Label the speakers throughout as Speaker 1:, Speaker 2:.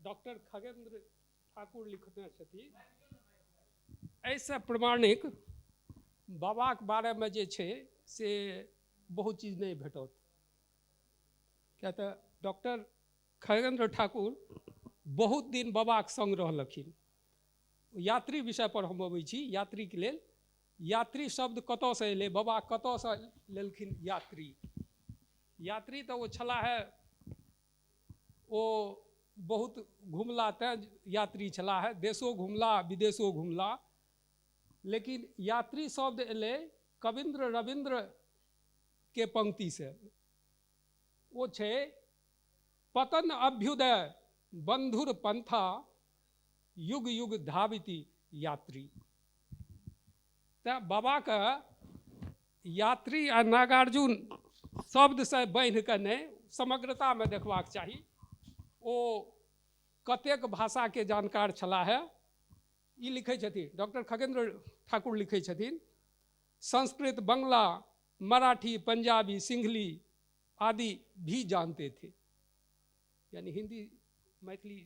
Speaker 1: Doctor Khagendra Thakur लिखने छथिन। एहिसँ प्रमाणिक बाबाके बारेमे जे छै से बहुत चीज नहि भेटत, किया तऽ डॉक्टर खगेंद्र ठाकुर बहुत दिन बाबाके सङ्ग रहलखिन। यात्री विषय पर हम अबै छी। यात्रीके लेल यात्री शब्द कतऽसँ एलै, बाबा कतऽसँ लेलखिन यात्री? यात्री तऽ ओ छलाह है, ओ बहुत घुमला तैं यात्री छलाह है, देशो घुमला विदेशो घुमला। लेकिन यात्री शब्द एलै कविन्द्र रविन्द्र के पंक्ति से। ओ छै पतन अभ्युदय बंधुर पंथा युग युग धाविति यात्री। तैं बाबाके यात्री आ नागार्जुन शब्दसँ बान्हि कऽ नहि, समग्रतामे देखबाक चाही। ओ कतेक भाषाके जानकार छलाह है, ई लिखै छथिन डॉक्टर खगेंद्र ठाकुर लिखै छथिन, संस्कृत, बंगला, मराठी, पंजाबी, सिंघली आदि भी जानते थे। यानी हिंदी मैथिली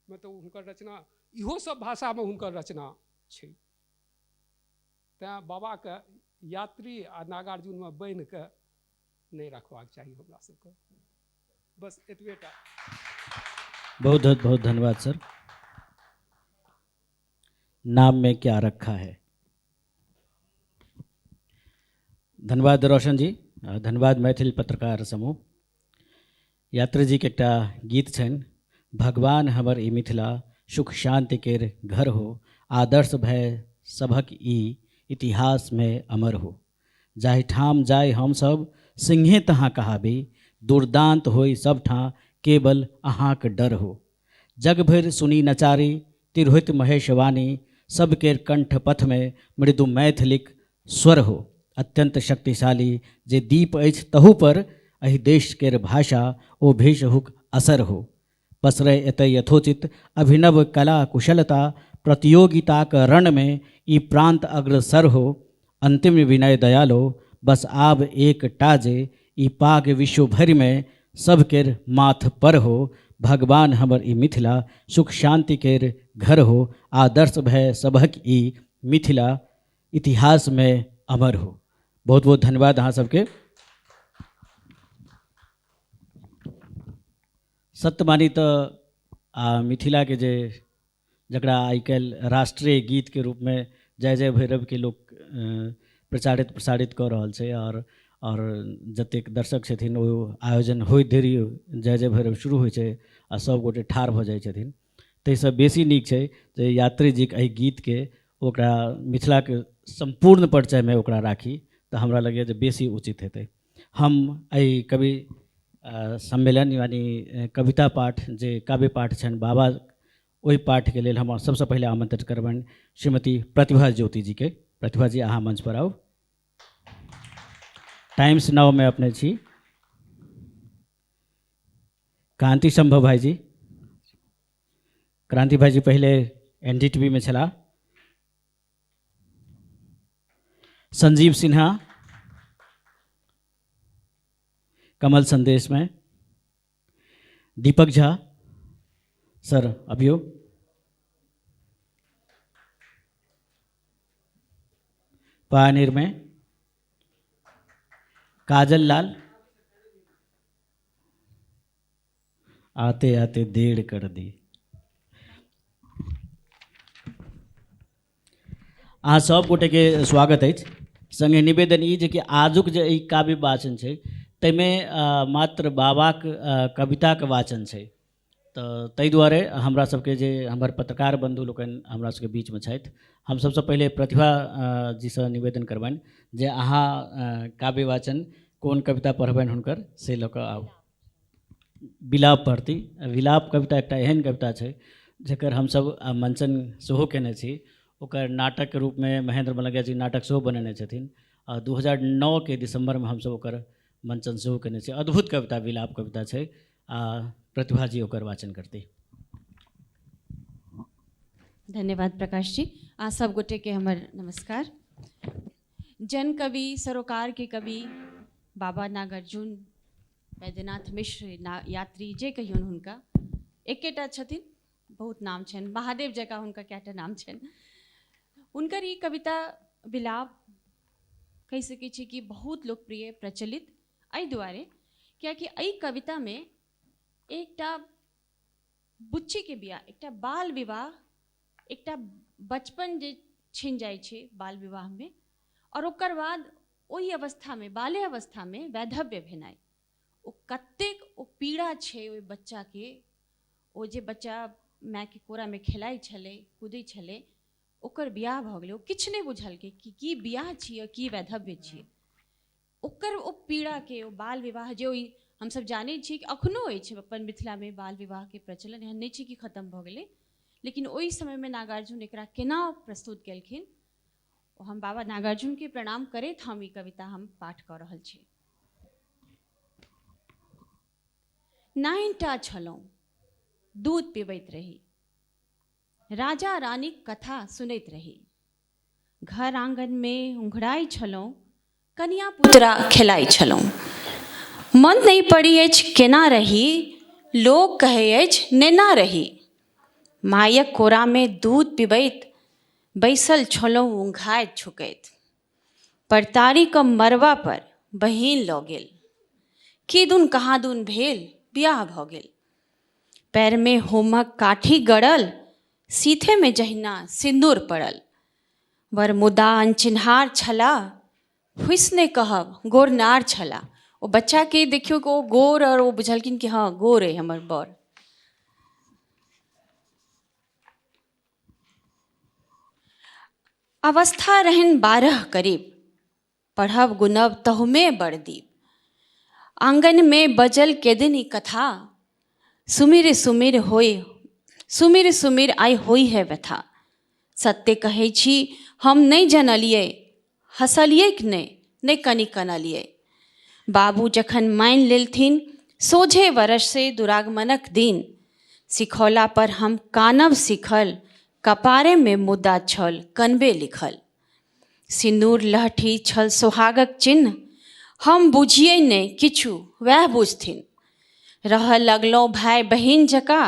Speaker 1: में तो हुनकर रचना इहो सब भाषा में हुनकर रचना छै। तैं बाबाके यात्री आ नागार्जुन में बान्हि कऽ नहि रखबाक चाही हमरा सबके। बस एतबे टा।
Speaker 2: बहुत बहुत बहुत धन्यवाद सर। नाम में क्या रखा है। धन्यवाद रोशन जी, धन्यवाद मैथिल पत्रकार समूह। यात्री जी के एकटा गीत छनि, भगवान हमर ई मिथिला सुख शांति केर घर हो, आदर्श भय सभक ई इतिहास में अमर हो। जाहि ठाम जाय हम सब सिंहे तहाँ कहाबी, दुर्दांत होई सब ठाँ केवल अहाँक डर हो। जग भरि सुनी नचारी तिरहुत महेशवाणी, सबके कंठ पथ में मृदु मैथिलीक स्वर हो। अत्यंत शक्तिशाली जे दीप अछि तहू पर एहि देश केर भाषा ओ भेषहुक असर हो। पसरै एतय यथोचित अभिनव कला कुशलता, प्रतियोगिताक रण में ई प्रांत अग्रसर हो। अंतिम विनय दयालो बस आब एक टा जे ई पाग विश्व भरि में सब केर माथ पर हो। भगवान हमर ई मिथिला सुख शांति केर घर हो, आदर्श भय सबहक ई मिथिला इतिहास में अमर हो। बहुत बहुत धन्यवाद अहाँ सबके। सत्य मानी तऽ आ मिथिलाके जे जकरा आइ काल्हि राष्ट्रीय गीतके रूपमे जय जय भैरवके लोक प्रचारित प्रसारित कऽ रहल छै आओर जतेक दर्शक छथिन ओ आयोजन होइत देरी जय जय भैरव शुरू होइ छै आ सभगोटे ठाढ़ भऽ जाइ छथिन। ताहिसँ बेसी नीक छै जे यात्रीजीके एहि गीतके ओकरा मिथिलाके सम्पूर्ण परिचयमे ओकरा राखी तऽ हमरा लगैए जे बेसी उचित हेतै। हम एहि कवि सम्मेलन यानी कविता पाठ जे काव्य पाठ छनि बाबा, ओहि पाठके लेल हम सबसँ पहिले आमंत्रित करबनि श्रीमती प्रतिभा ज्योति जीके। प्रतिभा जी अहाँ मंच पर आउ। टाइम्स now में अपने छी। क्रांति संभव भाई जी, क्रांति भाई जी पहले एनडीटीवी में छला। संजीव सिन्हा कमल संदेश में, दीपक झा सर अभियो, पायनियर में काजल लाल, आते आते देर कर दी। अहाँ सब गोटे के स्वागत अछि। संगे निवेदन ई जे कि आजुक जे ई काव्य वाचन छै ताहिमे मात्र बाबाक कविताके वाचन छै, तऽ ताहि दुआरे हमरा सबके जे हमर पत्रकार बन्धु लोकनि हमरा सबके बीचमे छथि, हम सबसँ पहिले प्रतिभा जीसँ निवेदन करबनि जे अहाँ काव्य वाचन कोन कविता पढ़बनि हुनकर से लऽ कऽ आउ। विलाप पढ़ती। विलाप कविता एकटा एहन कविता छै जकर हमसब मञ्चन सेहो कयने छी। ओकर नाटकके रूपमे महेन्द्र मलंगिया जी नाटक सेहो बनेने छथिन आ 2009 के दिसम्बरमे हमसब ओकर मञ्चन सेहो कयने छी। अद्भुत कविता विलाप कविता छै आ प्रतिभा जी ओकर वाचन करती।
Speaker 3: धन्यवाद प्रकाश जी। अहाँ सब गोटे के हमर नमस्कार। जन कवि सरोकार के कवि बाबा नागार्जुन वैद्यनाथ मिश्र यात्री जे कहियौन हुनका, एकेटा छथिन, बहुत नाम छनि, महादेव जकाँ हुनका कएटा नाम छनि। हुनकर ई कविता विलाप कहि सकै छी कि बहुत लोकप्रिय प्रचलित एहि दुआरे कियाकि एहि कवितामे एकटा बुच्चीके बियाह, एकटा बाल विवाह, एकटा बचपन जे छिन जाइ छै बाल विवाहमे आओर ओकर बाद ओहि अवस्थामे, बाले अवस्थामे वैधव्य भेनाइ, ओ कतेक ओ पीड़ा छै ओहि बच्चाके। ओ जे बच्चा मायके कोरामे खेलाइ छलै, कूदै छलै, ओकर बियाह भऽ गेलै, ओ किछु नहि बुझलकै कि की बियाह छियै, की वैधव्य छियै। ओकर ओ पीड़ाके, ओ बाल विवाह जे ओहि हमसभ जानै छी कि अखनो अछि अपन मिथिलामे बाल विवाहके प्रचलन, एहन नहि छै कि खतम भऽ गेलै, लेकिन ओहि समयमे नागार्जुन एकरा केना प्रस्तुत केलखिन, ओ हम बाबा नागार्जुनके प्रणाम करैत हम ई कविता हम पाठ कऽ रहल छी। 9टा छलहुँ, दूध पिबैत रही, राजा रानीक कथा सुनैत रही, घर आँगनमे उंघराइ छलहुँ, कनिया पुतरा खेलाइ छलहुँ। मन नहि पड़ी अछि केना रही, लोक कहै अछि नेना रही। मायक कोरामे दूध पिबैत बैसल छलहुँ उंघाइत छुकैत। परतारी कऽ मरबा पर बहिन लऽ गेल, की दुन कहाँ दुन भेल बियाह भऽ गेल। पैरमे होमक काठी गड़ल, सीथेमे जहिना सिन्दूर पड़ल। वर मुदा अनचिन्हार छला, फुसि नहि कहब गोरनार छला। ओ बच्चाके देखियौ कि ओ गोर, आओर ओ बुझलखिन कि हँ गोर अइ हमर बर। अवस्था रहनि 12 करीब, पढ़ब गुनब तहुमे बड़ दीप। आँगनमे बजल केदिन ई कथा, सुमिर सुमिर होय सुमिर सुमिर आइ होइ है व्यथा। सत्य कहै छी हम नहि जनलियै, हँसलियै कि नहि, नहि कनि कनलियै। बाबू जखन मानि लेलथिन सोझे वर्षे दुरागमनक दिन, सिखौला पर हम कानब सीखल, कपारेमे मुदा छल कनबे लिखल। सिन्दूर लहठी छल सोहागक चिन्ह, हम बुझियै नहि किछु वएह बुझथिन। रहऽ लगलहुँ भाय बहिन जकाँ,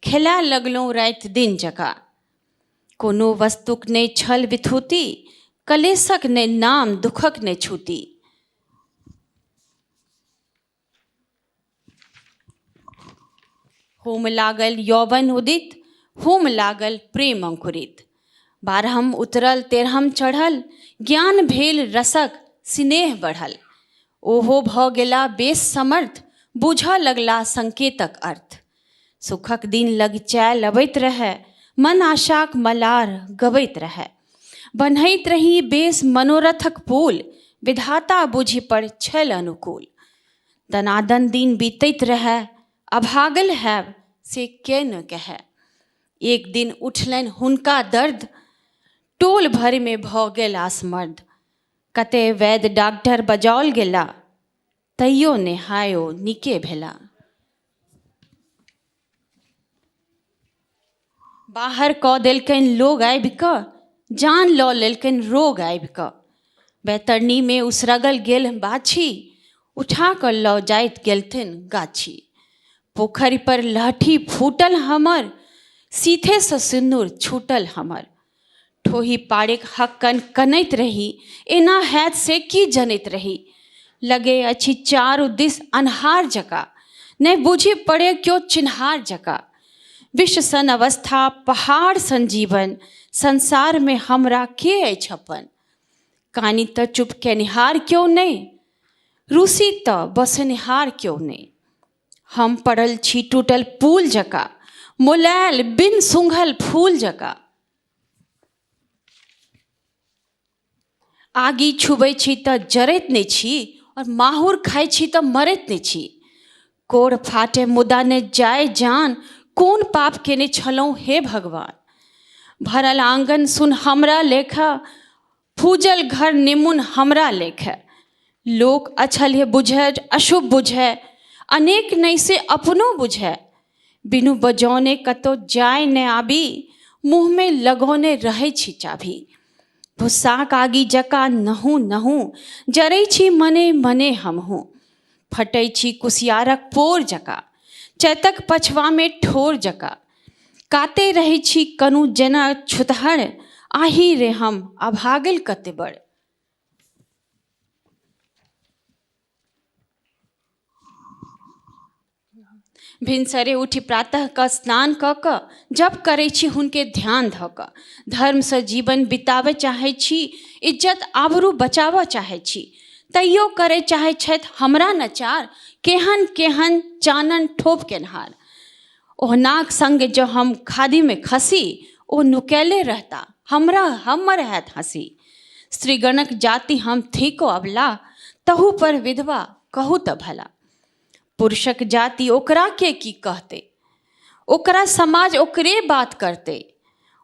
Speaker 3: खेलाय लगलहुँ राति दिन जकाँ। कोनो वस्तुक नहि छल विथूति, कलेशक नहि नाम दुखक नहि छूति। होम लागल यौवन उदित, होम लागल प्रेम अंकुरित। 12हम उतरल 13हम चढ़ल, ज्ञान भेल रसक स्नेह बढ़ल। ओहो भऽ गेला बेस समर्थ, बूझऽ लगला संकेतक अर्थ। सुखक दिन लगिचायल अबैत रहए, मन आशाक मलार गबैत रहए। बन्हैत रही बेस मनोरथक पुल, विधाता बुझि पर छल अनुकूल। दनादन दिन बीतैत रहए, अभागल हैब से के न कहए। एक दिन उठलनि हुनका दर्द, टोल भरिमे भऽ गेल आसमर्द। कते वैद्य डॉक्टर बजाओल गेला, तैयो ने हाय ओ नीके भेला। बाहर कऽ देलकनि लोग आबि कऽ, जान लऽ लेलकनि रोग आबि कऽ। बैतरनीमे उसरगल गेल बाछी, उठा कऽ लऽ जाइत गेलथिन गाछी। पोखरि पर लहठी फूटल हमर, सीथेसँ सिन्दूर छूटल हमर। ठोही पाड़िक हक्कन कनैत रही, एना हैत से की जनैत रही। लगे अछि चारू दिस अन्हार जकाँ, नहि बूझि पड़े क्यो चिन्हार जकाँ। विष सन अवस्था पहाड़ सन जीवन, संसारमे हमरा के अछि अपन। कानी तऽ चुप केनिहार क्यो नहि, रूसी तऽ बसनिहार क्यो नहि। हम पड़ल छी टूटल पुल जकाँ, मोलायल बिन सूँघल फूल जकाँ। आगि छुबै छी तऽ जरैत नहि छी, आओर माहुर खाइ छी तऽ मरैत नहि छी। कोढ़ फाटे मुदा नहि जाय जान, कोन पाप केने छलहुँ हे भगवान। भरल आँगन सुन हमरा लेखा, फूजल घर निमुन हमरा लेखे। लोक अछल बुझै अशुभ बुझै, अनेक नहि से अपनो बुझै। बिनु बजौने कतौ जाय नहि आबी, मुँहमे लगौने रहै छी चाभी। भुस्साक आगि जकाँ नहु नहु जरै छी मने मने हमहूँ। फटै छी कुसियारक पोर जकाँ, चैतक पछवामे ठोर जकाँ काते रहै छी कनु जेना छुतहर, आहि रे हम अभागल कते बड़। भिनसरे उठि प्रातः कऽ स्नान कऽ कऽ जप करै छी हुनके ध्यान धऽ कऽ, धर्मसँ जीवन बिताबय चाहै छी, इज्जत आबरू बचाबऽ चाहै छी, तैयो करै चाहै छथि हमरा नचार, केहन केहन चानन ठोप केनहार। ओहनाक संग जँ हम खाधिमे खसी, ओ नुकैले रहता हमरा हमर हैत हँसी। स्त्रीगणक जाति हम थीको अबला, तहू पर विधवा कहू तऽ भला। पुरुषक जाति ओकरा के की कहतै, ओकरा समाज ओकरे बात करतै।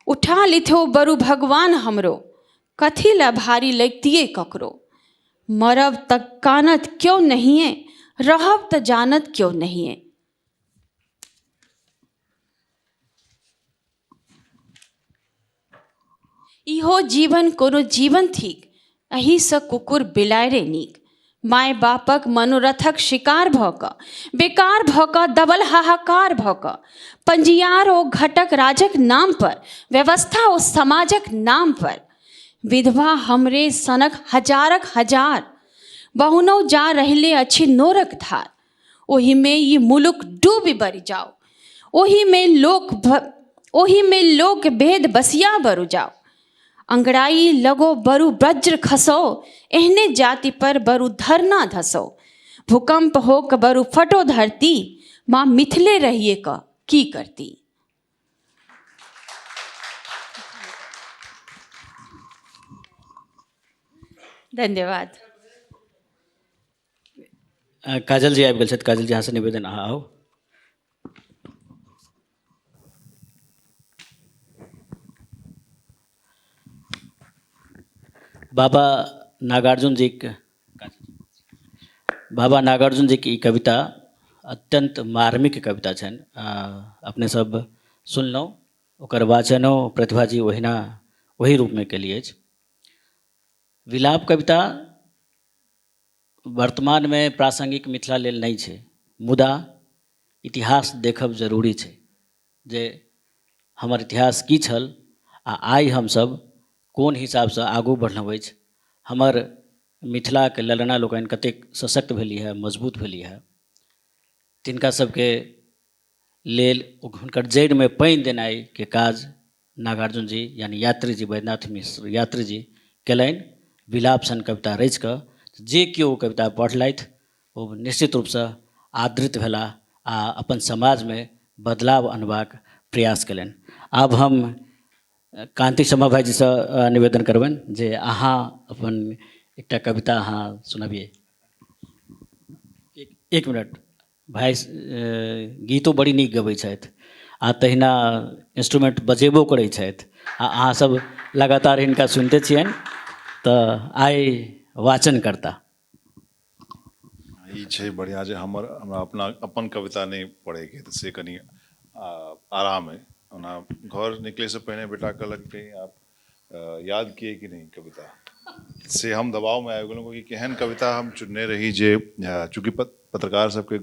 Speaker 3: उठा लिथो बरु भगवान हमरो, कथी लए भारी लगितियै ककरो। मरब तऽ कानत क्यो नहिए, रहब तऽ जानत क्यो नहिए। इहो जीवन कोनो जीवन थिक, एहिसँ कुकुर बिलाड़ि नीक। माय बापक मनोरथक शिकार भऽ कऽ, बेकार भऽ कऽ, दबल हाहाकार भऽ कऽ, पंजियार ओ घटक राजक नाम पर, व्यवस्था ओ समाजक नाम पर, विधवा हमरे सनक हजारक हजार बहुनो जा रहले अछि नोरक धार। ओहिमे ई मुलुक डूबि बरि जाओ, ओहिमे लोक ओहिमे लोक भेद बसिया बरु जाओ। अंगड़ाई लगो बरु वज्र खसो, एहने जाति पर बरु धरना धसो। भूकंप होक बरु फटो धरती, माँ मिथिले रहिए क की करती। धन्यवाद।
Speaker 2: काजल जी आबि गेल छथि। काजल जी, अहाँसँ निवेदन, अहाँ आउ। बाबा नागार्जुन जीके बाबा नागार्जुन जीके ई कविता अत्यन्त मार्मिक कविता छनि। अपने सब सुनलहुँ, ओकर वाचनो प्रतिभा जी ओहिना ओही रूपमे केली अछि। विलाप कविता वर्तमानमे प्रासङ्गिक मिथिला लेल नहि छै, मुदा इतिहास देखब जरूरी छै जे हमर इतिहास की छल आ आइ हमसभ कोन हिसाबसँ आगू बढ़लहुँ अछि, हमर मिथिलाके ललना लोकनि कतेक सशक्त भेली हँ, मजबूत भेली हँ। तिनका सबके लेल हुनकर जड़िमे पानि देनाइके काज नागार्जुन जी यानि यात्री जी, वैद्यनाथ मिश्र यात्री जी कयलनि विलाप सन कविता रचि कऽ। जे केओ ओ कविता पढ़लथि ओ निश्चित रूपसँ आदृत भेलाह आ अपन समाजमे बदलाव अनबाक प्रयास कयलनि। आब हम कान्ति शर्मा भाइजीसँ निवेदन करबनि जे अहाँ अपन एकटा कविता अहाँ सुनबियै। एक मिनट भाइ, गीतो बड़ी नीक गबै छथि आ तहिना इंस्ट्रूमेंट बजेबो करै छथि आ अहाँसभ लगातार हिनका सुनिते छियनि, तऽ आइ वाचन करता।
Speaker 4: ई छै बढ़िआँ जे हमर हमरा अपना अपन कविता नहि पढ़ैके, तऽ से कनि आराम अइ। ओना घर निकलैसँ पहिने बेटा कहलक कि आप याद किए कि नहीं कविता, से हम दबावमे आबि गेलहुँ कि केहन कविता हम चुनने रही, जे चूँकि पत्रकार सबके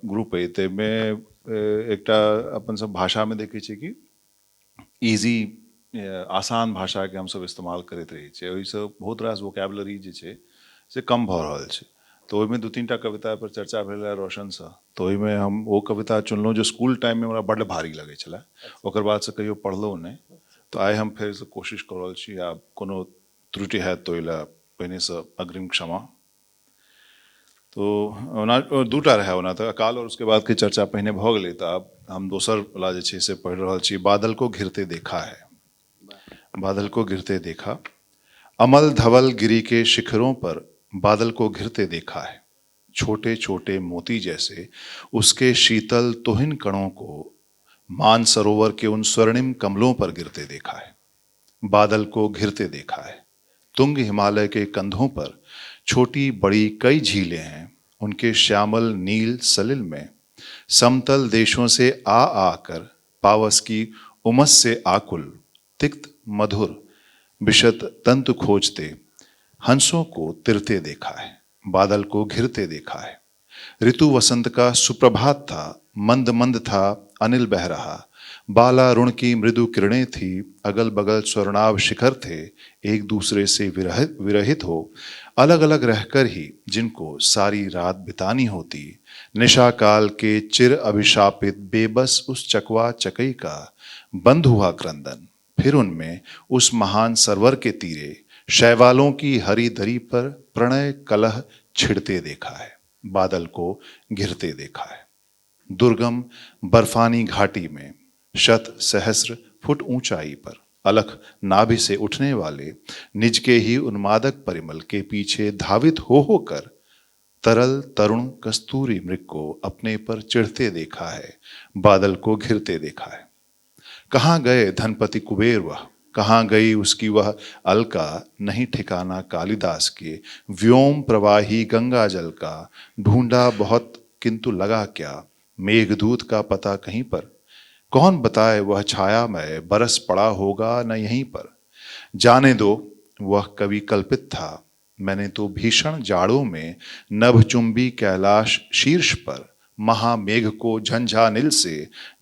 Speaker 4: ग्रुप अइ, ताहिमे एकटा अपन सब भाषामे देखै छियै कि इजी आसान भाषाके हमसब इस्तेमाल करैत रहै छियै, ओहिसँ बहुत रास वोकेबलरी जे छै से कम भऽ रहल छै। तऽ ओहिमे 2-3 टा कविता पर चर्चा भेल रहए रोशनसँ, तऽ ओहिमे हम ओ कविता चुनलहुँ जे स्कूल टाइममे हमरा बड्ड भारी लगै छलै, ओकर बादसँ कहियो पढ़लहुँ नहि। तऽ आइ हम फेरसँ कोशिश कऽ रहल छी आ कोनो त्रुटि हैत तऽ ओहि लए पहिनेसँ अग्रिम क्षमा। तो ओना दूटा रहए ओना तऽ अकाल और उसके बाद के चर्चा पहिने भऽ गेलै, तऽ आब हम दोसर वला जे छै से पढ़ि रहल छी। बादल को घिरते देखा है। बादल को घिरते देखा, अमल धवल गिरी के शिखरों पर बादल को घिरते देखा है, छोटे छोटे मोती जैसे उसके शीतल तुहिन कणों को मान सरोवर के उन स्वर्णिम कमलों पर गिरते देखा है। बादल को घिरते देखा है, तुंग हिमालय के कंधों पर छोटी बड़ी कई झीलें हैं, उनके श्यामल नील सलिल में समतल देशों से आ आकर पावस की उमस से आकुल तिक्त मधुर विशत तंतु खोजते हंसों को तिरते देखा है। बादल को घिरते देखा है, ऋतु वसंत का सुप्रभात था, मंद मंद था अनिल बह रहा, बाला रुण की मृदु किरणें थी, अगल बगल स्वर्णाभ शिखर थे, एक दूसरे से विरहित हो अलग अलग रहकर ही जिनको सारी रात बितानी होती। निशा काल के चिर अभिशापित बेबस उस चकवा चकई का बंद हुआ क्रंदन, फिर उनमें उस महान सरवर के तीरे शैवालों की हरी दरी पर प्रणय कलह छिड़ते देखा है, बादल को घिरते देखा है। दुर्गम बर्फानी घाटी में शत सहस्र फुट ऊंचाई पर अलख नाभि से उठने वाले निज के ही उन्मादक परिमल के पीछे धावित हो होकर तरल तरुण कस्तूरी मृग को अपने पर चिढ़ते देखा है, बादल को घिरते देखा है। कहाँ गए धनपति कुबेर वह, कहाँ गई उसकी वह अलका, नहीं ठिकाना कालिदास के व्योम प्रवाही गंगा जल का, ढूंढा बहुत किंतु लगा क्या मेघदूत का पता कहीं पर, कौन बताए वह छायामय बरस पड़ा होगा न यहीं पर। जाने दो वह कवि कल्पित था, मैंने तो भीषण जाड़ों में नभचुंबी कैलाश शीर्ष पर महामेघ को झंझानिल से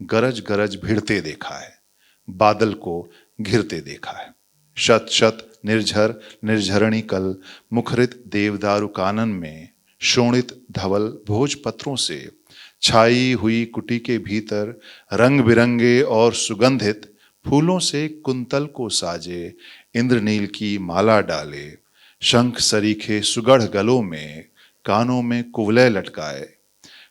Speaker 4: गरज गरज भिड़ते देखा है, बादल को घिरते देखा है। शत शत निर्झर निर्झरणी कल मुखरित देवदारु कानन में शोणित धवल भोजपत्रों से छाई हुई कुटी के भीतर रंग बिरंगे और सुगंधित फूलों से कुंतल को साजे इंद्रनील की माला डाले, शंख सरीखे सुगढ़ गलों में कानों में कुवलय लटकाए,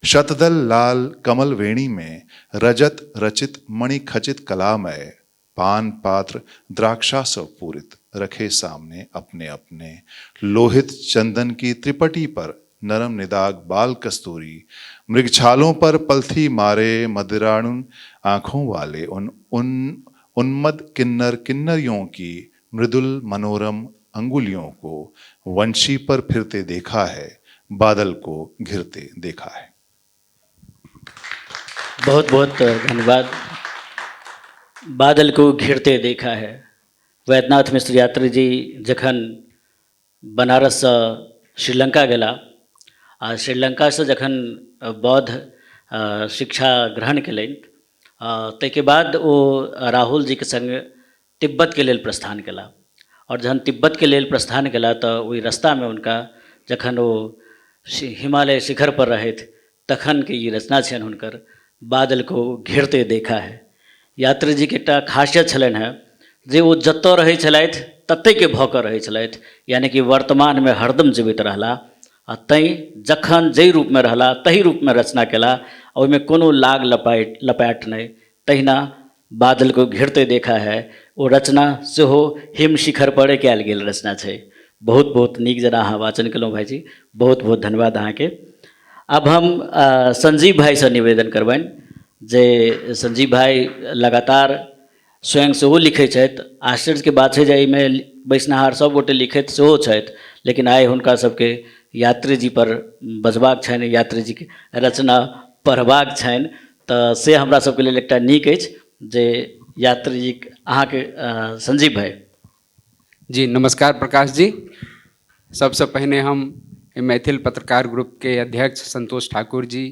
Speaker 4: शतदल लाल कमल वेणी में रजत रचित मणि खचित कलामय पान पात्र द्राक्षासव पूरित रखे सामने अपने अपने, लोहित चंदन की त्रिपटी पर नरम निदाग बाल कस्तूरी, मृगछालों पर पलथी मारे मदिराणु आँखों वाले उन उन उन्मद किन्नर किन्नरियों की मृदुल मनोरम अंगुलियों को वंशी पर फिरते देखा है, बादल को घिरते देखा है।
Speaker 2: बहुत बहुत धन्यवाद। बादल को घिरते देखा है। वैद्यनाथ मिश्र यात्री जी जखन बनारससँ श्रीलंका गेला आ श्रीलंकासँ जखन बौद्ध शिक्षा ग्रहण केलनि ताहिके बाद ओ राहुल जीके सङ्ग तिब्बतके लेल प्रस्थान केला और जहन तिब्बतके लेल प्रस्थान केला तऽ ओहि रास्तामे हुनका जखन ओ हिमालय शिखर पर रहथि तखनके ई रचना छनि हुनकर, बादल को घिरते देखा है। यात्री जीके एकटा खासियत छलनि हेँ जे ओ जतऽ रहै छलथि ततहिके भऽ कऽ रहै छलथि, यानि कि वर्तमानमे हरदम जीवित रहला आ तैँ जखन जाहि रूपमे रहला तही रूपमे रचना केला, ओहिमे कोनो लाग लपाट नहि। तहिना बादल को घिरते देखा है ओ रचना सेहो हिम शिखर पर कयल गेल रचना छै। बहुत बहुत नीक जेना अहाँ वाचन केलहुँ भाइजी, बहुत बहुत धन्यवाद अहाँके। आब हम संजीव भाइसँ निवेदन करबनि जे संजीव भाइ लगातार स्वयं सेहो लिखै छथि। आश्चर्यके बात छै जे एहिमे बैसनहार सब गोटे लिखैत सेहो छथि, लेकिन आइ हुनका सबके यात्री जी पर बजबाक छनि, यात्री जीके रचना पढ़बाक छनि, तऽ से हमरा सबके लेल एकटा नीक अछि जे यात्री जी अहाँके संजीव भाइ।
Speaker 5: जी नमस्कार प्रकाश जी। सबसँ पहिने हम मैथिल पत्रकार ग्रुपके अध्यक्ष संतोष ठाकुर जी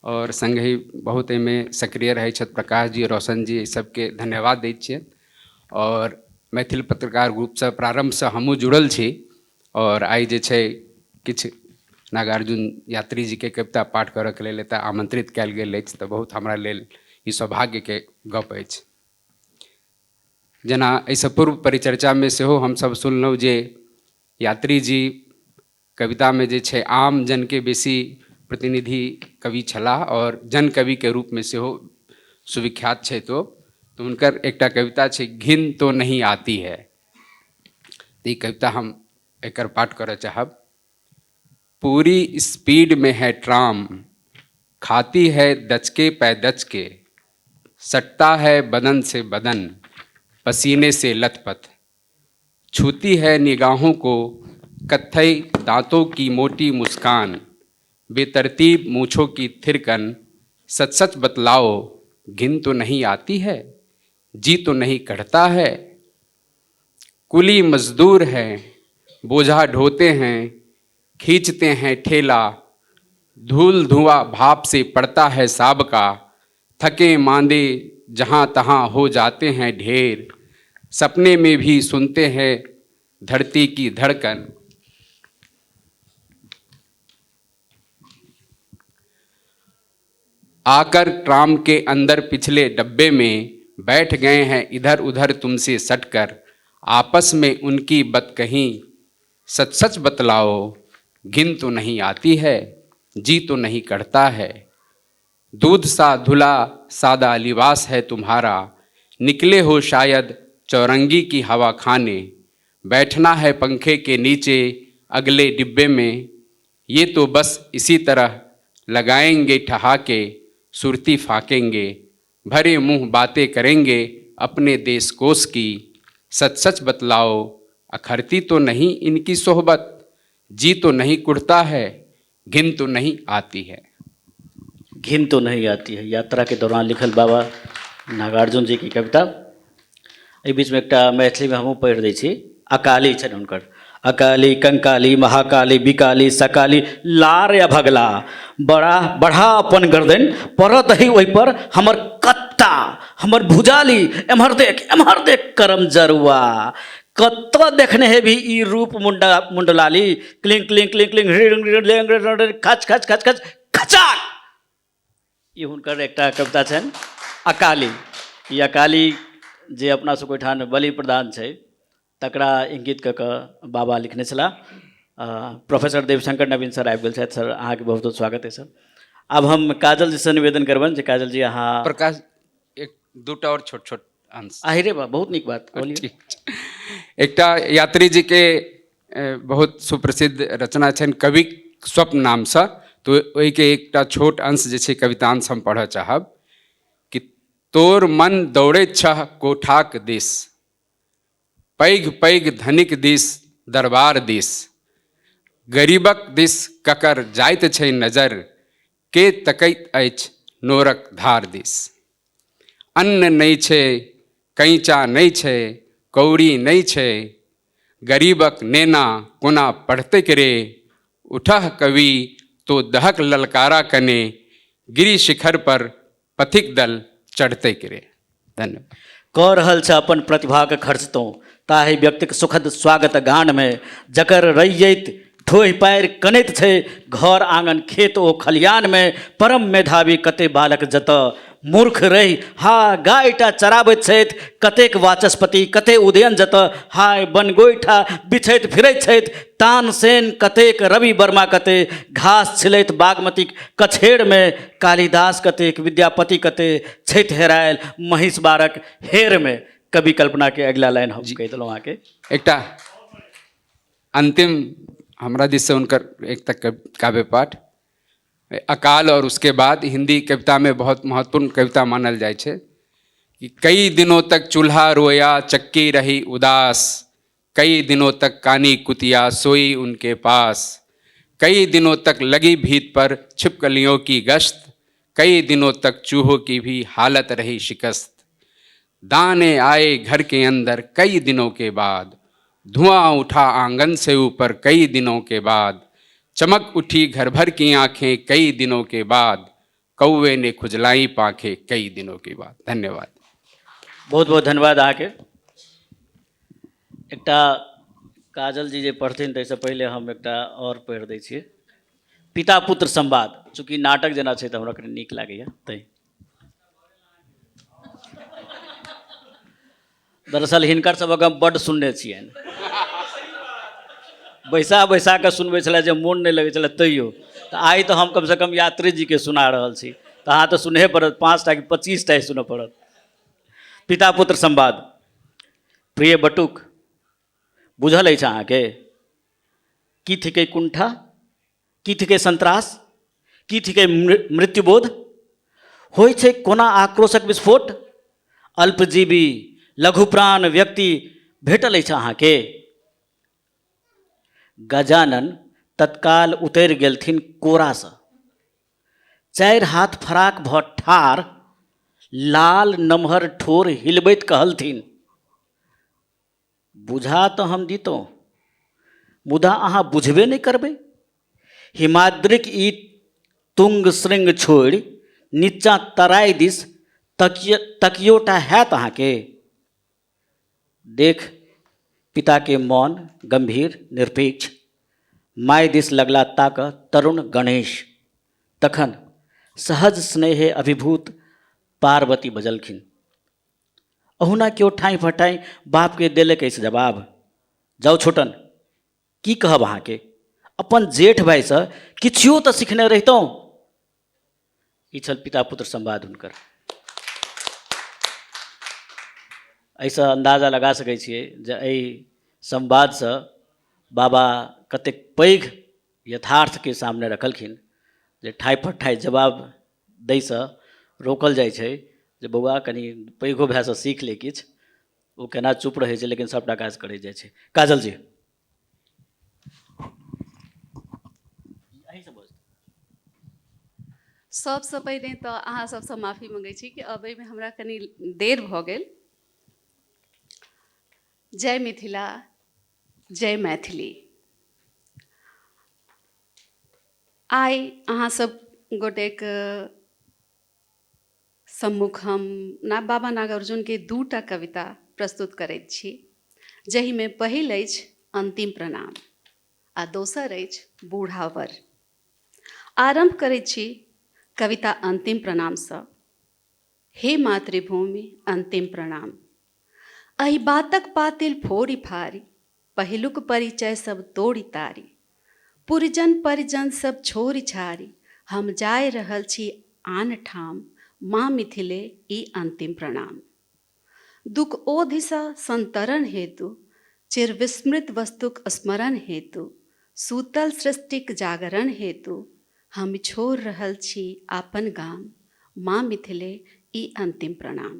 Speaker 5: और सङ्गहि बहुत एहिमे सक्रिय रहै छथि प्रकाश जी, रोशन जी, सबके धन्यवाद दै छियनि। और मैथिल पत्रकार ग्रुपसँ प्रारम्भसँ हमहूँ जुड़ल छी और आइ जे छै किछु नागार्जुन यात्री जीके कविता पाठ करऽके लेल एतऽ आमंत्रित कयल गेल अछि, तऽ बहुत हमरा लेल ई सौभाग्यके गप अछि। जेना एहिसँ पूर्व परिचर्चामे सेहो हमसब सुनलहुँ जे यात्री जी कवितामे जे छै आम जनके बेसी प्रतिनिधि कवि छलाह और जन कविके रूपमे सेहो सुविख्यात छथि ओ। तऽ हुनकर एकटा कविता छै घिन तो नहीं आती है, तऽ ई कविता हम एकर पाठ करऽ चाहब। पूरी स्पीड में है ट्राम, खाती है दचके पै दचके, सटता है बदन से बदन, पसीने से लथपथ, छूती है निगाहों को कत्थई दांतों की मोटी मुस्कान, बेतरतीब मूछों की थिरकन, सच सच बतलाओ घिन तो नहीं आती है, जी तो नहीं कढ़ता है, कुली मजदूर हैं बोझा ढोते हैं, खींचते हैं ठेला, धूल धुआं भाप से पड़ता है साबका, थके मांदे जहाँ तहाँ हो जाते हैं ढेर, सपने में भी सुनते हैं धरती की धड़कन। आकर ट्राम के अंदर पिछले डब्बे में बैठ गए हैं इधर उधर तुमसे सटकर, आपस में उनकी बत कहीं सच सच बतलाओ, घिन तो नहीं आती है, जी तो नहीं करता है। दूध सा धुला सादा लिबास है तुम्हारा, निकले हो शायद चौरंगी की हवा खाने, बैठना है पंखे के नीचे अगले डिब्बे में, ये तो बस इसी तरह लगाएंगे ठहाके, सुरती फाकेंगे, भरे मुंह बातें करेंगे अपने देश कोस की, सच सच बतलाओ अखरती तो नहीं इनकी सोहबत, जी तो नहीं कुड़ता है, घिन तो नहीं आती है।
Speaker 2: घिन तो नहीं आती है, यात्रा के दौरान लिखल बाबा नागार्जुन जी की कविता। एहि बीचमे एकटा मैथिलीमे हमहूँ पढ़ि दै छी। अकाली छनि हुनकर, अकाली कंकाली महाकाली बिकाली सकाली लार या भगला, बड़ा बढ़ा अपन गर्दनि पड़त ही ओहिपर हमर कत्ता हमर भुजाली, एम्हर देख एम्हर देख करम जरुआ, कतऽ देखने हेबही ई रूप मुंडा मुंडलाली, क्लिंग क्लिंग क्लिंग क्लिंग हिड़ खच खच खच खच खचाक। ई हुनकर एकटा कविता छनि अकाली। ई अकाली जे अपना सबके ओहिठाम बलि प्रदान छै तकरा इंगित कऽ कऽ बाबा लिखने छलाह। प्रोफेसर देवशंकर नवीन सर आबि गेल छथि। सर अहाँके बहुत बहुत स्वागत है सर। आब हम काजल जीसँ निवेदन करबनि जे काजल जी अहाँ।
Speaker 5: प्रकाश एक दूटा आओर छोट छोट अंश।
Speaker 2: आहिरे बा, बहुत नीक बात कहलियै।
Speaker 5: ठीक छै। एकटा यात्री जीके बहुत सुप्रसिद्ध रचना छनि कविक स्वप्न नामसँ, तऽ ओहिके एकटा छोट अंश जे छै कवितांश हम पढ़ऽ चाहब कि तोर मन दौड़ैत छह कोठाक दिस, पैघ पैघ धनिक दिस दरबार दिस, गरीबक दिस ककर जाइत छै नजर, के तकैत अछि नोरक धार दिस। अन्न नहि छै, कैँचा नहि छै, कौड़ी नहि छै, गरीबक नेना कोना पढ़तैक रे, उठह कवि तो दहक ललकारा कने, गिरि शिखर पर पथिक दल चढ़तैक रे। धन्यवाद।
Speaker 2: कऽ रहल छ अपन प्रतिभाक खर्च तोँ ताहि व्यक्तिक सुखद स्वागत गानमे, जकर रैयत ठोहि पारि कनैत छै घर आङन खेत ओ खलिहानमे, परम मेधावी कते बालक जतऽ मूर्ख रहि हा गायटा चराबैत छथि, कतेक वाचस्पति कते उदयन जतऽ हाय बनगोइठा बिछैत फिरैत छथि, तानसेन कतेक रवि वर्मा कते घास छिलैत बागमतीक कछेरमे, कालिदास कतेक विद्यापति कते छथि हेरायल महिष बारक हेरमे। कवि कल्पनाके अगिला लाइन हम कहि देलहुँ अहाँके।
Speaker 5: एकटा अंतिम हमरा दिससँ हुनकर एक तक काव्य पाठ अकाल और उसके बाद हिंदी कविता में बहुत महत्वपूर्ण कविता मानल जाइ छै कि कई दिनों तक चूल्हा रोया चक्की रही उदास, कई दिनों तक कानी कुतिया सोई उनके पास, कई दिनों तक लगी भीत पर छिपकलियों की गश्त, कई दिनों तक चूहों की भी हालत रही शिकस्त, दाने आए घर के अंदर कई दिनों के बाद, धुआं उठा आंगन से ऊपर कई दिनों के बाद, चमक उठी घर भर की आंखें कई दिनों के बाद, कौवे ने खुजलाई पाखे कई दिनों के बाद। धन्यवाद।
Speaker 2: बहुत बहुत धन्यवाद अहाँके। एकटा काजल जी जे पढ़थिन ताहिसँ पहिले हम एकटा आओर पढ़ि दै छियै, पिता पुत्र संवाद। चूँकि नाटक जेना छै तऽ हमरा कनि नीक लागैए तैँ। दरअसल हिनकर सबक हम बड्ड सुनने छियनि, बैसा बैसा कऽ सुनबै छलै जे मोन नहि लगै छलै तैयो, तऽ आइ तऽ हम कमसँ कम यात्री जीके सुना रहल छी तऽ अहाँ तऽ सुनहे पड़त, 5टा कि 25टा ही सुनऽ पड़त। पिता पुत्र संवाद। प्रिय बटुक, बुझल अछि अहाँके की थिकै कुंठा, की थिकै संत्रास, की थिकै मृत्युबोध, होइ छै कोना आक्रोशक विस्फोट, अल्पजीवी लघुप्राण व्यक्ति भेटल अछि अहाँके। गजानन तत्काल उतरि गेलथिन कोरासँ, 4 हाथ फराक भऽ ठाढ़, लाल नमहर ठोर हिलबैत कहलथिन, बुझा तऽ हम दितहुँ मुदा अहाँ बुझबे नहि करबै। हिमाद्रिक ई तुंग श्रृंग छोड़ि नीचाँ तराइ दिस तकिय तकियोटा हैत अहाँके। देख पिताके मौन गम्भीर निरपेक्ष माय दिस लगला ताक तरुण गणेश। तखन सहज स्नेहे अभिभूत पार्वती बजलखिन, अहुना केओ ठाँइ फटाँइ बापके देलक अछि जवाब। जाउ छोटन, की कहब अहाँके, अपन जेठ भाइसँ किछुओ तऽ सिखने रहितहुँ। ई छल पिता पुत्र संवाद हुनकर। एहिसँ अन्दाजा लगा सकै छियै जे एहि संवादसँ बाबा कतेक पैघ यथार्थके सामने रखलखिन जे ठाइ फठाइ जवाब दैसँ रोकल जाइ छै जे बौआ कनि पैघो भायसँ सीख ले किछु, ओ केना चुप रहै छै लेकिन सभटा काज करै जाइ छै। काजल जी।
Speaker 6: सबसँ पहिने तऽ अहाँ सबसँ माफी मङ्गै छी कि अबैमे हमरा कनि देर भऽ गेल। जय मिथिला, जय मैथिली। आइ अहाँ सब गोटेक सम्मुख हम ना बाबा नागार्जुनके दूटा कविता प्रस्तुत करैत छी, जाहिमे पहिल अछि अन्तिम प्रणाम आ दोसर अछि बूढ़ावर। आरम्भ करैत छी कविता अन्तिम प्रणामसँ। हे मातृभूमि अन्तिम प्रणाम। एहि बातक पातिल फोड़ि फाड़ि, पहिलुक परिचय सब तोड़ि तारि, पुरजन परिजन सब छोड़ि छाड़ि, हम जाय रहल छी आन ठाम, माँ मिथिले ई अन्तिम प्रणाम। दुख ओधिसँ संतरण हेतु, चिर विस्मृत वस्तुक स्मरण हेतु, सूतल सृष्टिक जागरण हेतु, हम छोड़ रहल छी आपन गाम, माँ मिथिले ई अन्तिम प्रणाम।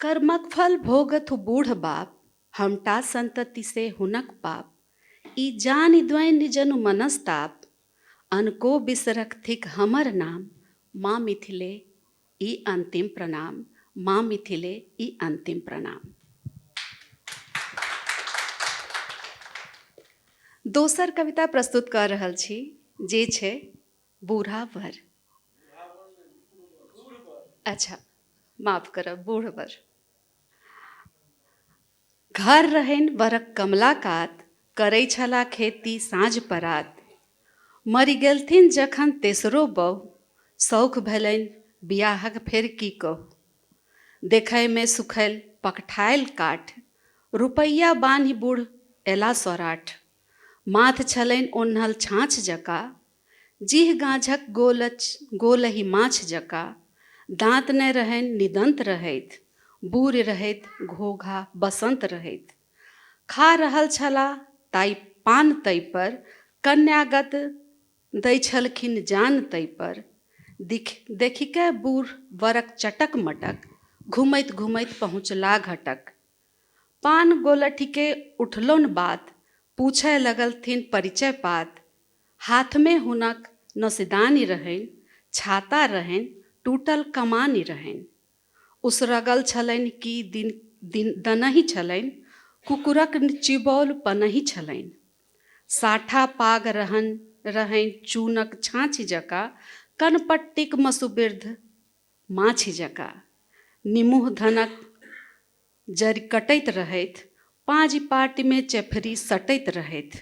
Speaker 6: कर्मक फल भोगथु बूढ़ बाप, हमटा संतति से हुनक पाप, ई जानि द्वैन जनु मनस्ताप, अनको बिसरक थिक हमर नाम, माँ मिथिले ई अन्तिम प्रणाम, माँ मिथिले ई अन्तिम प्रणाम। दोसर कविता प्रस्तुत कऽ रहल छी जे छै बूढ़ा वर। अच्छा माफ करब, बूढ़ वर। घर रहनि वरक कमला कात, करै छला खेती साँझ परात। मरि गेलथिन जखन तेसरो बहु, शौख भेलनि बियाहक फेर की कहू। देखयमे सुखल पकठायल काठ, रुपैआ बान्हि बूढ़ एला सौराठ। माथ छलनि ओन्हल छाँछ जकाँ, जीह गाँझक गोलच गोलहि माछ जकाँ, दाँत नहि रहनि निदन्त रहथि, बूढ़ रहथि घोघा बसन्त रहथि। खा रहल छलाह ताइ पान तैपर, कन्यागत दै छलखिन जान तैपर। दिख देखिकए बूढ़ वरक चटक मटक, घुमैत घुमैत पहुँचला घटक। पान गोलठिके उठलौन बात, पूछय लगलथिन परिचय पात। हाथमे हुनक नसिदानी रहनि, छाता रहनि, टूटल कमानी रहनि। उसरगल छलनि कि दिन दिन दनहि छलनि, कुकुरक चिबौल पनहि छलनि। साठा पाग रहन रहनि चूनक छाँछी जकाँ, कनपट्टीक मसुवृद्ध माछी जकाँ। निमुह धनक जड़ि कटैत रहथि, पाँजि पाटिमे चेफरी सटैत रहथि।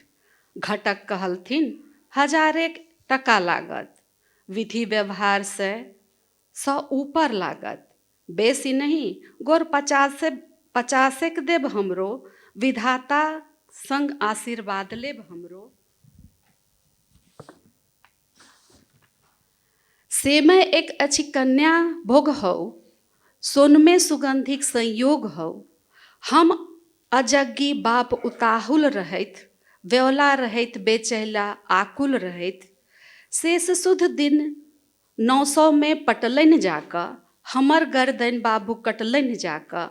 Speaker 6: घटक कहलथिन, हजारेक टका लागत। विधि व्यवहार से सँ ऊपर लागत। बेसी नहि, गोर पचासे पचासेक देब हमरो, विधाता संग आशीर्वाद लेब हमरो। सेमय एक अछि कन्या भोग हौ, सोनमे सुगन्धिक संयोग हौ। हम अजग्गी बाप उताहुल रहथि, व्यौला रहथि बेचैला आकुल रहथि। शेष सुध दिन 900मे पटलनि जाकऽ, हमर गरदनि बाबू कटलनि जाकऽ।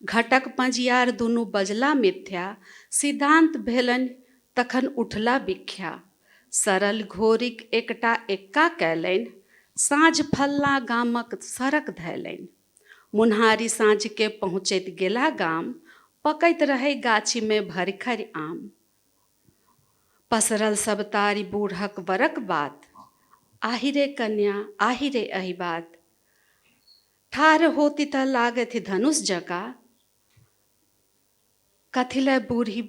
Speaker 6: घटक पँजियार दुनू बजला मिथ्या, सिद्धान्त भेलनि तखन उठला विख्या। सरल घोरिक एकटा एक्का कयलनि, साँझ फल्लाँ गामक सड़क धयलनि। मुन्हारि साँझके पहुँचैत गेला गाम, पकैत रहै गाछीमे भरिखरि आम। पसरल सब तारि बूढ़क वरक बात, आहि रे कन्या आहि रे अहि बात। ठाढ़ होती तऽ लागथि धनुष जकाँ, कथी लए बूढ़ी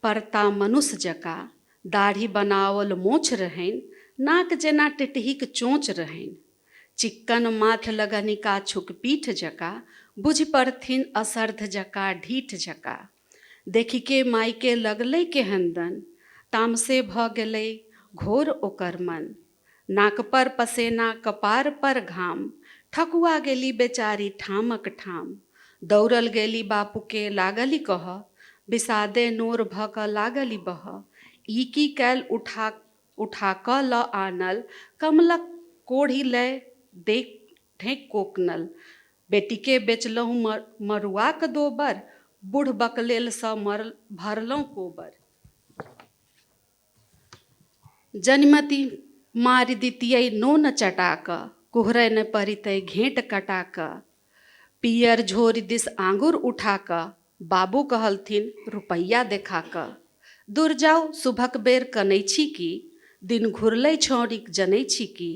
Speaker 6: परता मनुष्य जकाँ। दाढ़ी बनाओल मोछ रहनि, नाक जेना टिटहीक चोँच रहनि। चिक्कन माथ लगनि काछुक पीठ जकाँ, बुझि पड़थिन असर्ध जकाँ ढीठ जकाँ। देखिके माइके लगलै केहन दन, तामसे भऽ गेलै घोर ओकर मन। नाकपर पसेना कपारपर घाम, ठकुआ गेली बेचारी ठामक ठाम। दौड़ल गेली बापूके लागली कहऽ, विषादे नोर भऽ कऽ लागली बहऽ। ई की कयल उठा उठा कऽ लऽ आनल, कमलक कोढ़ी लय देख ढेक कोकनल। बेटीके बेचलहुँ मरुआक दोबर, बूढ़ बकलेलसँ मरल भरलहुँ कोबर। जनिमति मारि दितियै नोन चटा कऽ, कुहरै ने पड़ितै घेँट कटा कऽ। पियर झोरी दिस आँगुर उठा कऽ बाबू कहलथिन रुपैआ देखा कऽ। दूर जाउ शुभक बेर कनै छी की, दिन घुरलै छौड़ीक जनै छी की।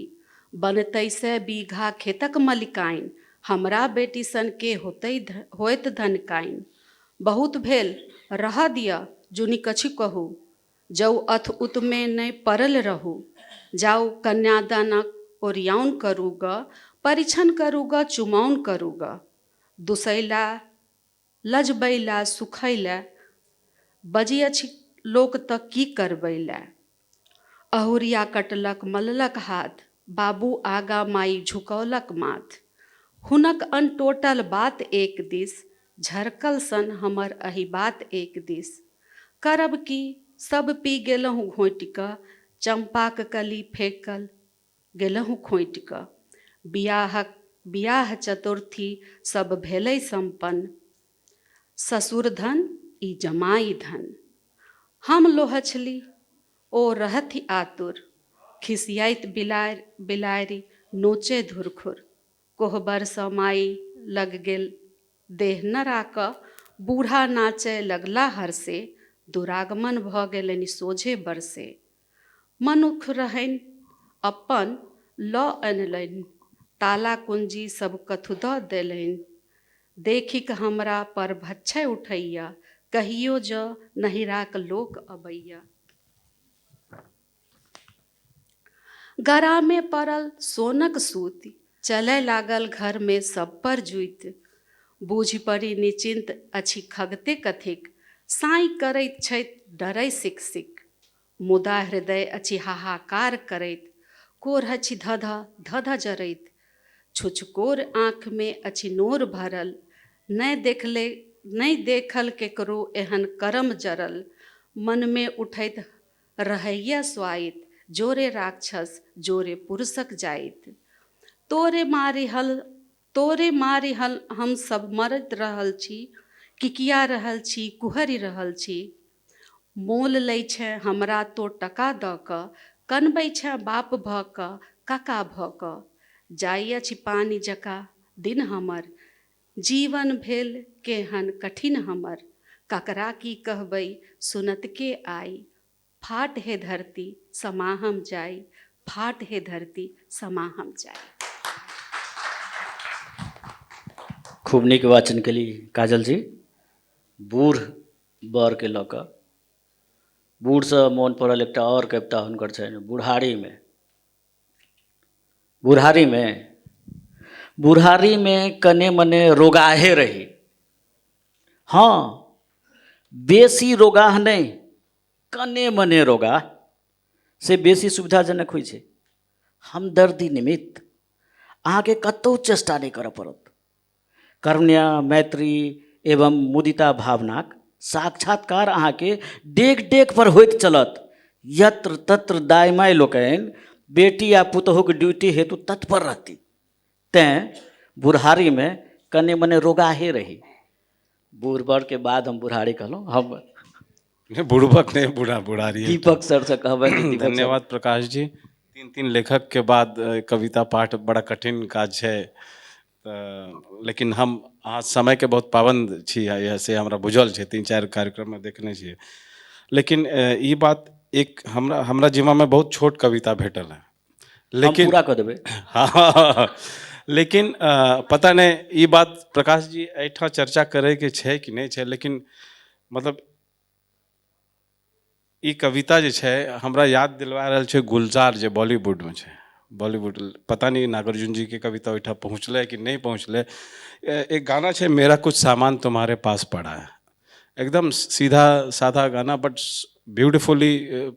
Speaker 6: बनतै सए बीघा खेतक मलिकाइन, हमरा बेटी सन के होतै होयत धनकाइन। बहुत भेल रहऽ दिअ जुनि कछु कहू, जौ अथ उतमे नहि पड़ल रहू। जाउ कन्यादानक ओरियाउन करू गऽ, परिछन करू गऽ चुमाउन करू गऽ। दुसैला लजबैला सुखैला, बजी अछि लोक तऽ की करबै लए। अहुरिया कटलक मललक हाथ, बाबू आगा माइ झुकौलक माथ। हुनक अनटोटल बात एक दिस, झरकल सन हमर अहि बात एक दिस। करब की सब पी गेलहुँ घोँटि कऽ, चम्पाक कली फेकल गेलहुँ खोँटि कऽ। बियाहक बियाह चतुर्थी सब भेलै सम्पन्न, ससुर धन ई जमाइ धन। हम लोहछली ओ रहथि आतुर, खिसियाइत बिलाड़ि बिलाड़ि नोचय धुरखुर। कोहबरसँ माइ लग गेल देह नरा कऽ, बूढ़ा नाचय लगला हरसे, दुरागमन भऽ गेलनि सोझे बरसे। मनुख रहनि अपन लऽ अनलनि, ताला कुंजी सब कथु दऽ देलनि। देखिक हमरा पर भच्छय उठैया, कहियो जँ नहिराक लोक अबैया। गरामे पड़ल सोनक सूति, चलय लागल घरमे सब पर जूति। बूझि पड़ी निचिन्त अछि खगते कथिक, साँइ करैत छथि डरै सिक सिक। मुदा हृदय अछि हाहाकार करैत, कोढ़ अछि धध धध जरैत। छुछकोर आँखिमे अछि नोर भरल, नहि देखले नहि देखल केकरो एहन करम जरल। मनमे उठैत रहैया स्वाइत, जोरे राक्षस जोरे पुरुषक जाइत। तोरे मारि हल तोरे मारि हल हम सब मरैत रहल छी, किकिया रहल छी कुहरि रहल छी। मोल लै छेँ हमरा तोँ टका दऽ कऽ, कनबै छेँ बाप भऽ कऽ काका भऽ कऽ। जाइ अछि पानि जकाँ दिन हमर, जीवन भेल केहन कठिन हमर। ककरा की कहबै सुनत के आइ, फाट हे धरती समा हम जाइ, फाट हे धरती समा हम जाइ।
Speaker 2: खूब नीक वाचन केली काजल जी। बूढ़ बरके लऽ कऽ बूढ़सँ मोन पड़ल एकटा आओर कविता हुनकर छनि बुढ़ारीमे। बुढ़ारीमे बुढ़ारीमे कने मने रोगाहे रही, हँ बेसी रोगाह नहि, कने मने रोगाह से बेसी सुविधाजनक होइ छै। हमदर्दी निमित्त अहाँके कतहु चेष्टा नहि करऽ पड़त। करुणा, मैत्री एवं मुदिता भावनाक साक्षात्कार अहाँके डेग डेग पर होइत चलत। यत्र तत्र दाइ माइ लोकनि बेटी आ पुतहुक ड्यूटी हेतु तत्पर रहती। तेँ बुढ़ारीमे कने मने रोगाहे रही। बूढ़ बरके बाद हम बुढ़ारी कहलहुँ। हम
Speaker 7: नहि, बुढ़बक नहि, बुढ़ा बुढ़ारी।
Speaker 2: दीपक सरसँ कहबनि। दीपक सर।
Speaker 7: धन्यवाद प्रकाश जी। तीन तीन लेखक के बाद कविता पाठ बड़ा कठिन काज छै, तऽ लेकिन हम अहाँ समयके बहुत पाबन्द छी, से हमरा बुझल छै, 3-4 कार्यक्रममे देखने छियै। लेकिन ई बात एक हमरा जिम्मामे बहुत छोट कविता भेटल है। लेकिन
Speaker 2: पूरा कऽ देबै।
Speaker 7: हँ, लेकिन पता नहि ई बात प्रकाश जी एहिठाम चर्चा करैके छै कि नहि छै, लेकिन मतलब ई कविता जे छै हमरा याद दिलवा रहल छै गुलजार जे बॉलीवुडमे छै। बॉलीवुड पता नहि नागार्जुन जीके कविता ओहिठाम पहुँचलै कि नहि पहुँचलै। एक गाना छै मेरा कुछ सामान तुम्हारे पास पड़ा है, एकदम सीधा साधा गाना but beautifully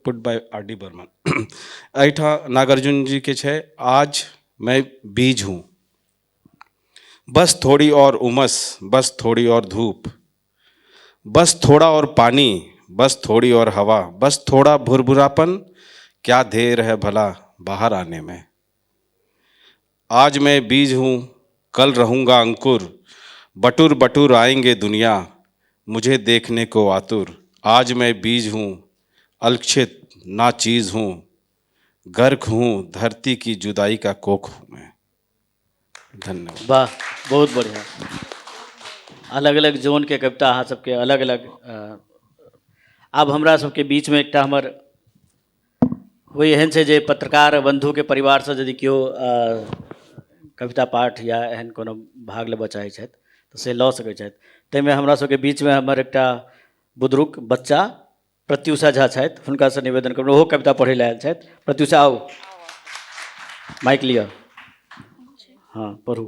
Speaker 7: put by R D Burman. एहिठाम नागार्जुन जीके छै आज मैं बीज हूँ, बस थोड़ी और उमस, बस थोड़ी और धूप, बस थोड़ा और पानी, बस थोड़ी और हवा, बस थोड़ा भुरभुरापन, क्या देर है भला बाहर आने में। आज मैं बीज हूँ, कल रहूँगा अंकुर, बटुर बटुर आएंगे दुनिया मुझे देखने को आतुर। आज मैं बीज हूँ, अलक्षित ना चीज़ हूँ, गर्क हूँ, धरती की जुदाई का कोख हूँ मैं। धन्यवाद।
Speaker 2: वाह, बहुत बढ़िया। अलग अलग जोनके कविता अहाँ सबके अलग अलग। आब हमरा सबके बीचमे एकटा हमर कोइ एहन छै जे पत्रकार बन्धुके परिवारसँ यदि केओ कविता पाठ या एहन कोनो भाग लेबऽ चाहै छथि तऽ से लऽ सकै छथि। ताहिमे हमरा सबके बीचमे हमर एकटा बुजुर्ग बच्चा प्रत्युषा झा छथि, हुनकासँ निवेदन करब, ओहो कविता पढ़ै लए आयल छथि। प्रत्युषा आउ, माइक लिअ, हँ पढ़ू।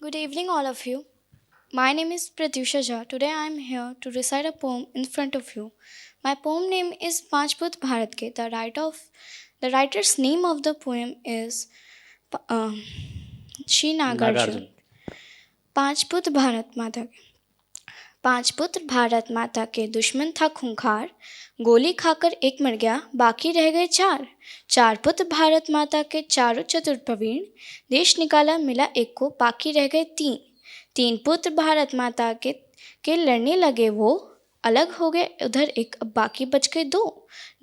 Speaker 8: Good evening, all of you. My name is Pratyusha Jha. Today I am here to recite a poem in front of you. My poem name is Panch Put Bharat Ke. The writer's name of the poem is Shri Nagarjun.
Speaker 2: Nagarjun.
Speaker 8: पांच पुत्र भारत माता के। पांच पुत्र भारत माता के, दुश्मन था खूंखार, गोली खाकर एक मर गया, बाकी रह गए चार। चार पुत्र भारत माता के, चारों चतुर प्रवीण, देश निकाला मिला एक को, बाकी रह गए तीन। तीन पुत्र भारत माता के लड़ने लगे वो, अलग हो गए उधर एक, अब बाकी बच गए दो।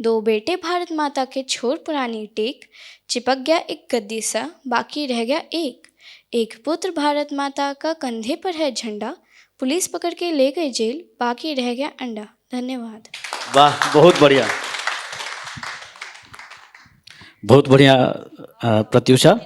Speaker 8: दो बेटे भारत माता के, छोड़ पुरानी टेक, चिपक गया एक गद्दी सा, बाकी रह गया एक। एक पुत्र भारत माता का, कंधे पर है झंडा, पुलिस पकड़ के ले गई जेल, बाकी रह गया अंडा। धन्यवाद।
Speaker 2: वाह, बहुत बढ़िया, बहुत बढ़िया प्रत्युषा।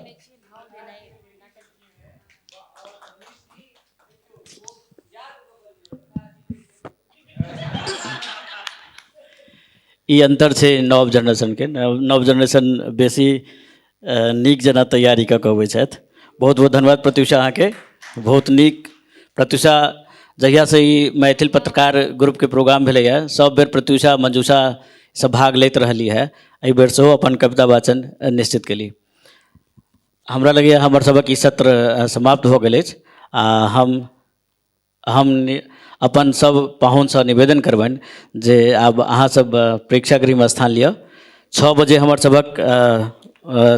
Speaker 2: ई अन्तर छै नव जेनरेशनके। नव जेनरेशन बेसी नीक जेना तैयारी कऽ कऽ अबै छथि। बहुत बहुत धन्यवाद प्रत्युषा अहाँके, बहुत नीक। प्रत्युषा जहियासँ ई मैथिल पत्रकार ग्रुपके प्रोग्राम भेलैए सब बेर प्रत्युषा मंजूषा सब भाग लैत रहली है, एहि बेर सेहो अपन कविता वाचन निश्चित केली। हमरा लगैए हमर सबक ई सत्र समाप्त भऽ गेल अछि आ हम अपन सब पाहुनसँ निवेदन करबनि जे आब अहाँ सब प्रेक्षागृहमे स्थान लिअ। 6 बजे हमर सबक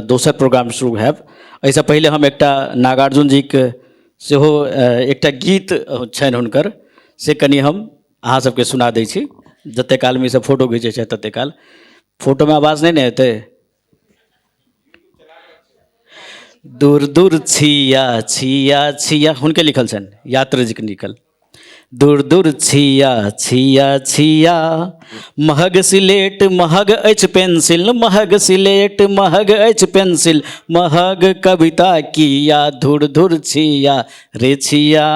Speaker 2: दोसर प्रोग्राम शुरू हैब। एहिसँ पहिले हम एकटा नागार्जुन जीके सेहो एकटा गीत छनि हुनकर, से कनि हम अहाँ सबके सुना दै छी। जतेक कालमे ईसब फोटो घिचै छथि ततेक काल फोटोमे आवाज नहि ने एतै। दूर दूर छिया छिया छिया, हुनके लिखल छनि, यात्री जीके लिखल। दूर दूर छिया छिया छिया, महग सिलेट महग अछि पेंसिल, महग सिलेट महग अछि पेंसिल, महग कविता किया, धुर धुर छिया रे छिया।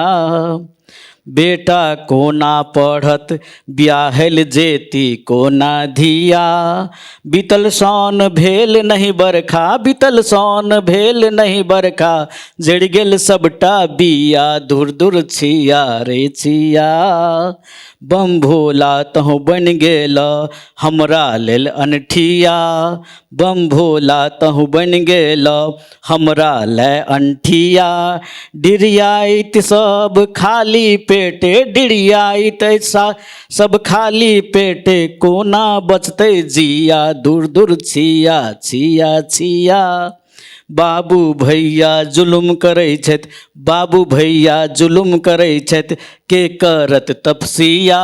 Speaker 2: बेटा कोना पढ़त ब्याहल जेती कोना धिया, बीतल साउन भेल नहीं बरखा, बीतल साउन भेल नहीं बरखा, जरि गेल सबटा बिया, धुर धुर छिया रे छिया। बम भोला तहु बनि गेल हमरा लेल अनठिया, बम भोला तहु बनि गेल हमरा ले अनठिया। डिरियाइत सब खाली पेटे, डिरियाइत सब खाली पेटे, कोना बचतै जिया, दूर दूर छिया छिया छिया। बाबू भैया जुलुम करै छथि, बाबू भैया जुलुम करै छथि, के करत तपसिया,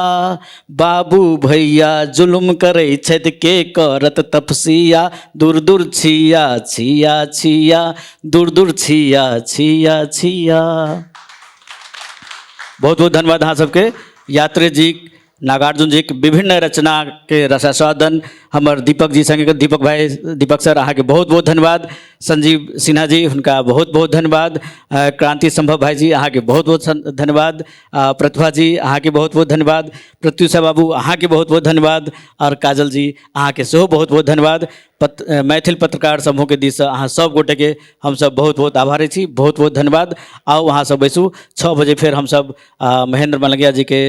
Speaker 2: बाबू भैया जुलुम करै छथि, के करत तपसिया, दूर दूर छिया छिया छिया, दूर दूर छिया छिया छिया। बहुत बहुत धन्यवाद अहाँ सबके। यात्री जी, नागार्जुन जी के विभिन्न रचना के रसास्वादन हमर दीपक जी सङ्गे दीपक भाई, दीपक सर, अहाँके बहुत बहुत धन्यवाद। संजीव सिन्हा जी, हुनका बहुत बहुत धन्यवाद। क्रांति संभव भाई जी, अहाँके बहुत बहुत धन्यवाद। प्रतिभा जी, अहाँके बहुत बहुत धन्यवाद। प्रत्युषा बाबू, अहाँके बहुत बहुत धन्यवाद। आओर काजल जी, अहाँके सेहो बहुत बहुत धन्यवाद। मैथिल पत्रकार समूहके दिससँ अहाँ सब गोटेके हमसब बहुत बहुत आभारी छी। बहुत बहुत धन्यवाद। आउ, अहाँ सब बैसू। 6 बजे फेर हमसब महेंद्र मलंगिया जीके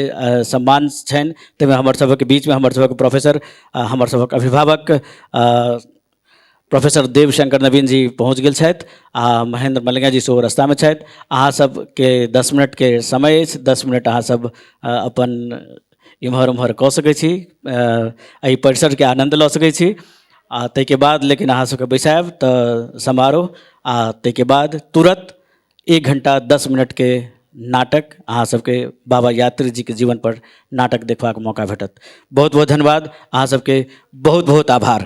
Speaker 2: सम्मान छनि, ताहिमे हमर सबक बीचमे हमर सबक प्रोफेसर, हमर सबक अभिभावक प्रोफेसर देवशंकर नवीन जी पहुँच गेल छथि आ महेंद्र मलंगिया जी सेहो रस्तामे छथि। अहाँ सबके 10 मिनटके समय अछि। 10 मिनट अहाँ सब अपन इम्हर उम्हर कऽ सकै छी, एहि परिसरके आनन्द लऽ सकै छी आ ताहिके बाद लेकिन अहाँ सबके बैसायब तऽ समारोह आ ताहिके बाद तुरत 1 घण्टा 10 मिनटके नाटक, अहाँ सबके बाबा यात्री जीके जीवनपर नाटक देखबाक मौका भेटत। बहुत बहुत धन्यवाद अहाँ सबके, बहुत बहुत आभार।